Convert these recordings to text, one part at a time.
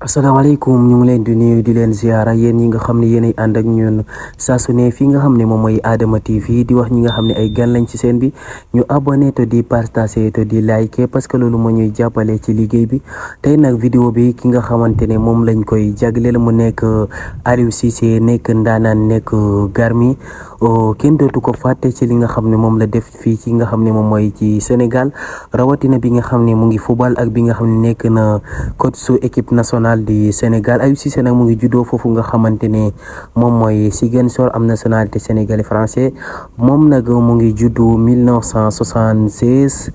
asalaamaaleykum ñu ngi leen di nuyu di leen ziara yéen ñi nga xam ne yéenay ànd ak ñun saa su ne fii nga xam ne moom mooy Adama TV di wax ñi nga xam ne ay gan lañ ci seen bi ñu abonné te di partager te di like parce que loolu moo ñuy jàppale ci liggéey bi. tey nag vidéo bi ki nga xamante ne moom lañ koy jagleel mu nekk Aliou Cissé nekk ndaanaan nekk garmi kenn dootu ko fàtte ci li nga xam ne moom la def fii ci nga xam ne moom mooy ci Sénégal rawatina bi nga xam ne mu ngi football ak bi nga xam ne nekk na coach su équipe nationale di Sénégal. Aliou Cissé nag mu ngi juddoo foofu nga xamante ne moom mooy Ziguinchor am nationalité sénégalais français moom nag mu ngi juddu 1976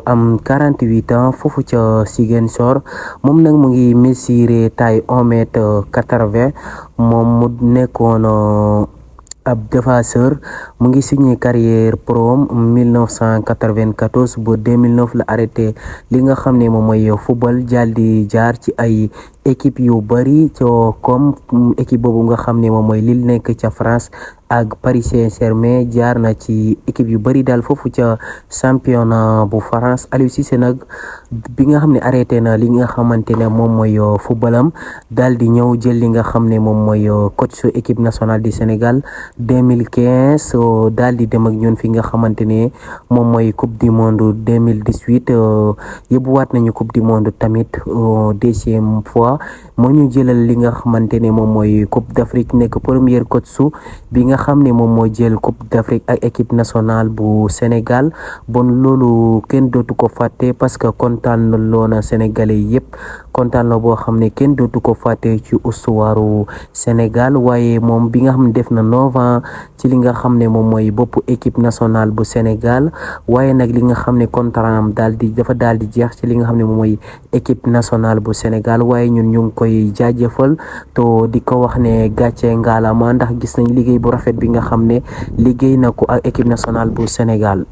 am 48 ans foofu ca Ziguinchor moom nag mu ngi mesurer taille 1m80 moom mu nekkoon ab défenseur mu ngi signé carrière pro 1994 ba 2009 la arrêté li nga xam ne moom mooy football jàll di jaar ci ay équipe yu bari comme équipe boobu nga xam ne moom mooy Lille nekk ca France ak Paris Saint-Germain jaar na ci équipe yu bari daal foofu ca championnat bu France. Aliou Cissé nag bi nga xam ne arrêté na li nga xamante ne moom mooy footballam daal di ñëw jël li nga xam ne moom mooy coach su équipe nationale du Sénégal 2015 daal di dem ak ñun fi nga xamante ne moom mooy coupe du monde 2018 yóbbuwaat nañu coupe du monde tamit deuxième fois moo ñu jëlal li nga xamante ne moom mooy coupe d'Afrique nekk première coach su bi nga xam ne moom moo jël coupe d'Afrique ak équipe nationale bu Sénégal bon loolu kenn dootu ko fàtte parce que kontaan na loona Sénégalais yëpp kontaan la boo xam ne kenn dootu ko fàtte ci ustuwaaru Sénégal waaye moom bi nga xam ne def na 9 ans ci li nga xam ne moom mooy boppu équipe nationale bu Sénégal waaye nag li nga xam ne contrat am dafa daal di jeex ci li nga xam ne moom mooy équipe nationale bu Sénégal waaye ñun ñu ngi koy jaajëfal to di ko wax ne gàcce ngaalama ndax gis nañ liggéey bu rafet bi nga xam ne liggéey na ko ak équipe nationale bu Sénégal.